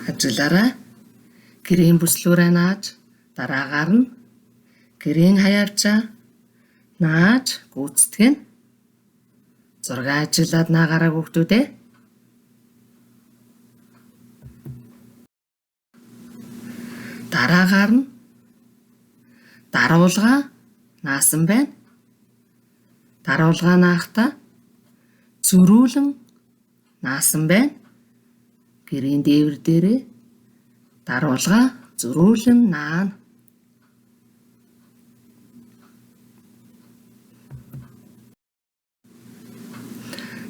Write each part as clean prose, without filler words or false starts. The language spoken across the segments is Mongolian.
Ажиллаарай. Гэрийн бүслүүрээ нааж дараагаар нь гэрийн хаявчаа нааж гүйцэтгэн. Зураг ажиллаад наагаараа хүүхдүүдээ. Дараагаар нь даруулга наасан байна. Даруулга наахдаа зөрүүлэн наасан байна. Гэрийн дээвэр дээрээ даруулга зөрүүлэн наана.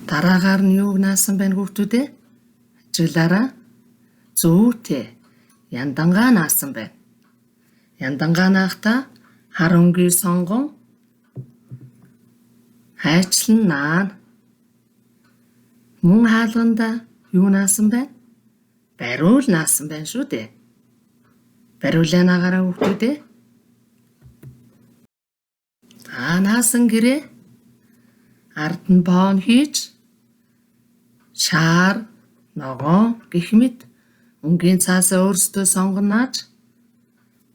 Дараагаар нь юуг наасан байна хүүхдүүд ээ? Ажиглаараа зүүтэй яндангаа наасан байна. Яндангаа наахдаа хар өнгийг сонгон хайчлан наана. Мөн хаалгандаа юу наасан байна? Бариул наасан байна шүү дээ. Бариулаа наагаараа хүүхдүүд ээ. За наасан гэрээ ард нь боон хийж шаар, ногоон гэх мэт өнгийн цаасаа өөрсдөө сонгонааж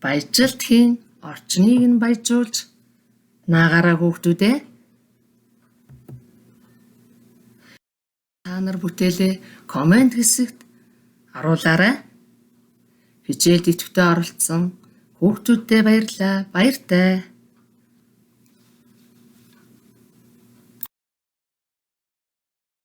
баяжилт хийн орчныг нь баяжуулж наагаараа хүүхдүүд ээ. Та нар бүтээлээ коммент хэсэгт оруулаарай. Хичээлд идэвхтэй оролцсон хүүхдүүддээ баярлалаа. Баяртай.